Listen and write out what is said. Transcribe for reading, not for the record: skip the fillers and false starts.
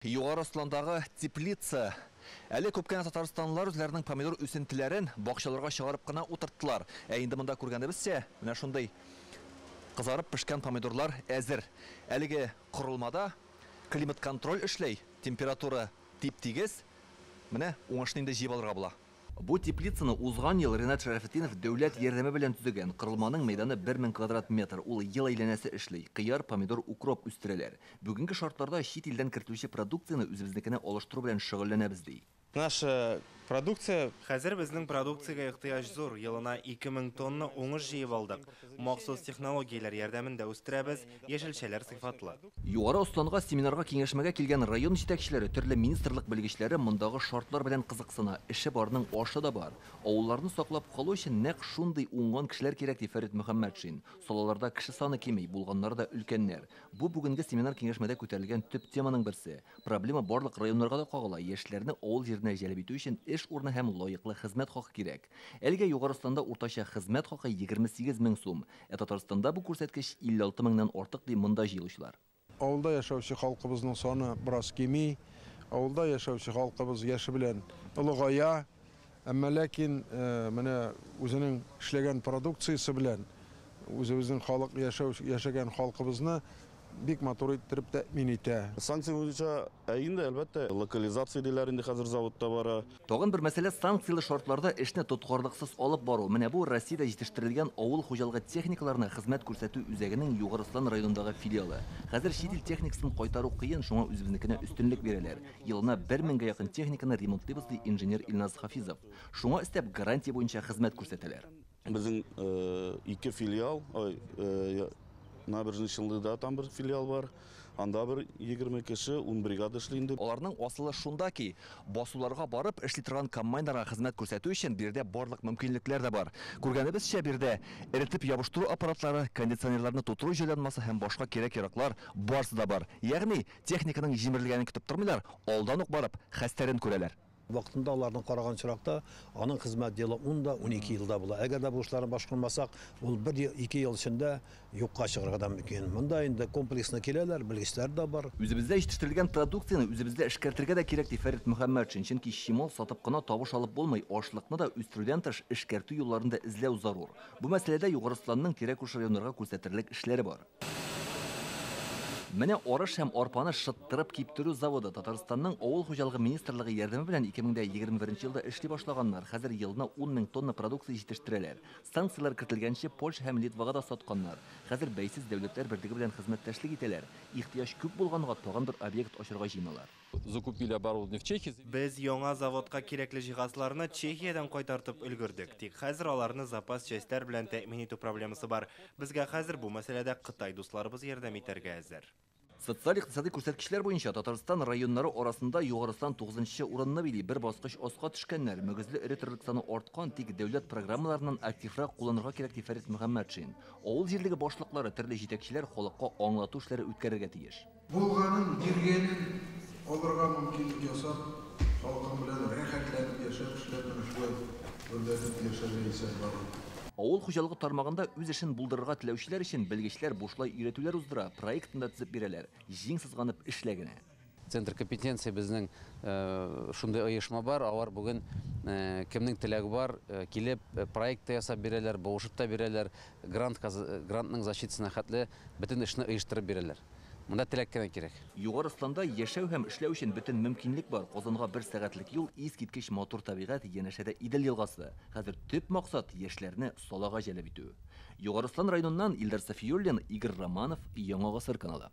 Югары Осландагы теплица. Әле күп кенә татарстанлылар үзләренең помидор үсентеләрен бакчаларга чыгарып кына утырттылар. Ә инде монда күргәнебезчә, менә шундый кызарып пешкән помидорлар әзер. Әлеге корылмада климат-контроль эшли, температура тип-тигез. Менә уңышны инде җыеп алырга була. Бу теплицаны узган ел Ринат Шәрәфетдинов дәүләт ярдәме белән төзегән. Корылманың мәйданы 1000 квадрат метр. Ул ел әйләнәсе эшли. Кыяр, помидор, укроп үстерәләр. Бүгенге шартларда чит илдән кертелүче продукцияне үзебезнекенә алыштыру белән шөгыльләнәбез, ди. Наша продукция Хәзер безнең продукциягә ихтыяҗ зур. Елына 2000 тонна уңыш җыеп алдык. Махсус технологияләр ярдәмендә үстерәбез, яшелчәләр сыйфатлы. Югары Осланга семинарга киңәшмәгә килгән район җитәкчеләре, төрле министрлык белгечләре мондагы шартлар белән кызыксына. Эше барның ашы да бар. Авылларны саклап калу өчен нәкъ шундый уңган кешеләр кирәк, ди Фәрит Мөхәммәтшин. Салаларда кеше саны кими, булганнары да өлкәннәр. Бу бүгенге семинар киңәшмәдә күтәрелгән төп теманың берсе. Проблема барлык районнарга да кагыла. Яшьләрне авыл җиренә җәлеп итү өчен эш урыны һәм лаеклы хезмәт хакы кирәк. Әлегә Югары Осланда уртача хезмәт хакы 28 мең сум. Ә Татарстанда бу күрсәткеч 56 меңнән артык, ди монда җыелучылар. Авылда яшәүче халкыбызның саны бераз кими. Авылда яшәүче халкыбыз яше белән олыгая. Әмма ләкин менә үзенең эшләгән продукциясе белән үзебезнең халык яшәү яшәгән халкыбызны бик матур иттереп тәэмин итә. Санкция буенча инде, әлбәттә, локализация диләр инде, хәзер заводта бара. Тагын бер мәсьәлә санкцияле шартларда эшне тоткарлыксыз алып бару. Менә бу Россиядә җитештерелгән авыл хуҗалыгы техникаларына хезмәт күрсәтү үзәгенең Югары Ослан районындагы филиалы. Хәзер чит ил техникасын кайтару кыен, шуңа үзебезнекенә өстенлек бирәләр. Елына 1000гә якын техниканы ремонтлыйбыз, ди инженер Илназ Хафизов. Шуңа өстәп гарантия буенча хезмәт күрсәтәләр. Безнең ике филиал, ой, Набережный Челныда там бер филиал бар. Анда бер 20 кеше, 10 бригада эшли инде. Аларның асылы шунда ки, басуларга барып эшли торган комбайннарга хезмәт күрсәтү өчен биредә барлык мөмкинлекләр дә бар. Күргәнебезчә, биредә эретеп ябыштыру аппаратлары, кондиционерларны тутыру җайланмасы һәм башка кирәк-яраклар барысы да бар. Ягъни техниканың җимерелгәнен көтеп тормыйлар, алдан ук барып хәстәрен күрәләр. Вакытында аларны караган очракта аның хезмәт елы 10 да 12 елда була. Әгәр дә бу эшләрне башкармасак, ул 1 ел, 2 ел эчендә юкка чыгарга да мөмкин. Монда инде комплексно киләләр, белгечләр дә бар. Үзебездә җитештерелгән продукцияне үзебездә эшкәртергә дә кирәк, ди Фәрит Мөхәммәтшин. Чөнки чимал сатып кына табыш алып булмый, ашлыкны да үстерүдән тыш эшкәртү юлларын да эзләү зарур. Бу мәсьәләдә Югары Осланның тирә-күрше районнарга күрсәтерлек эшләре бар. Менә арыш һәм арпаны шыттырып киптерү заводы Татарстанның Авыл хуҗалыгы министрлыгы ярдәме белән 2021 елда эшли башлаганнар. Хәзер елына 10 мең тонна продукция җитештерәләр. Санкцияләр кертелгәнче Польша һәм Литвага да сатканнар. Хәзер бәйсез дәүләтләр берлеге белән хезмәттәшлек итәләр. Ихтыяҗ күп булганга тагын бер объект ачарга җыеналар. Закупили оборудование в Чехии. Без яңа заводка кирәкле җиһазларны Чехиядән кайтартып өлгердек. Тик хәзер аларны запас частьләр белән тәэмин итү проблемасы бар. Безгә хәзер бу мәсьәләдә Кытай дусларыбыз ярдәм итәргә әзер. Социаль-икътисади күрсәткечләр буенча Татарстан районнары арасында Югары Ослан 9нчы урынны били, бер баскыч аска төшкәннәр. Мөгезле эре терлек саны арткан, тик дәүләт программаларыннан активрак кулланырга кирәк, ди Фәрит Мөхәммәтшин. Авыл җирлеге башлыклары, төрле җитәкчеләр халыкка аңлату эшләре үткәрергә тиеш. Булганын, биргәнен алырга мөмкинлек ясап, халкың белән рәхәтләнеп яшәп, эшләп, менә шулай гөрләтеп яшәргә исәп бар. Авыл хуҗалыгы тармагында үз эшен булдырырга теләүчеләр өчен белгечләр бушлай өйрәтүләр уздыра, проектын да төзеп бирәләр. Җиң сызганып эшлә генә. Центр компетенции безнең шундый оешма бар, алар бүген кемнең теләге бар, килеп проект та ясап бирәләр, булышып та бирәләр, грантның защитасына хәтле бөтен эшне оештырып бирәләр. Монда теләк кенә кирәк. Югары Осланда яшәү һәм эшләү өчен бөтен мөмкинлек бар. Казанга бер сәгатьлек юл, искиткеч матур табигать, янәшәдә Идел елгасы. Хәзер төп максат яшьләрне салага җәлеп итү. Югары Ослан районыннан Илдар Сафиуллин, Игорь Романов, Яңа Гасыр каналы.